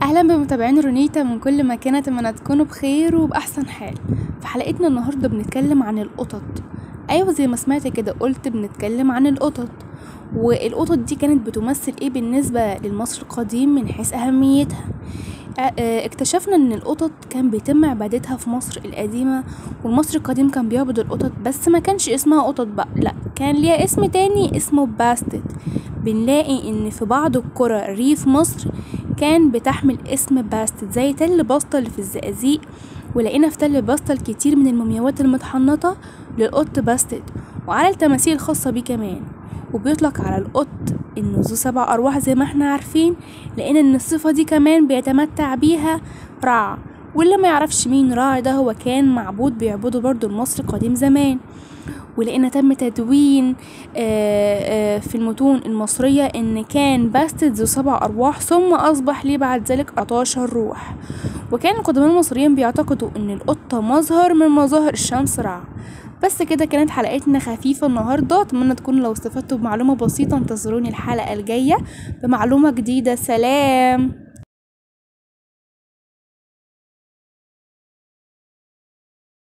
اهلا بمتابعين رونيتا من كل مكان، اتمنى تكونوا بخير وباحسن حال. في حلقتنا النهارده بنتكلم عن القطط. ايوه زي ما سمعت كده، قلت بنتكلم عن القطط، والقطط دي كانت بتمثل ايه بالنسبة للمصري القديم من حيث اهميتها. اكتشفنا ان القطط كان بيتم عبادتها في مصر القديمة، والمصري القديم كان بيعبد القطط، بس ما كانش اسمها قطط بقى، لا كان ليها اسم تاني اسمه باستت. بنلاقي ان في بعض القرى ريف مصر كان بتحمل اسم باستت، زي تل باستا اللي في الزقازيق، ولقينا في تل باستا الكتير من المومياوات المتحنطة للقط باستت، وعلى التماثيل الخاصة بيه كمان. وبيطلق على القط انه ذو 7 ارواح زي ما احنا عارفين، لان ان الصفة دي كمان بيتمتع بيها رع، واللي ما يعرفش مين رع ده هو كان معبود بيعبده برضو المصري القديم زمان. ولقينا تم تدوين في المتون المصرية ان كان باستت ذو 7 ارواح، ثم اصبح ليه بعد ذلك 14 روح. وكان القدماء المصريين بيعتقدوا ان القطة مظهر من مظاهر الشمس رع. بس كده كانت حلقتنا خفيفة النهاردة، اتمنى تكونوا لو استفدتوا بمعلومة بسيطة. انتظروني الحلقة الجاية بمعلومة جديدة. سلام.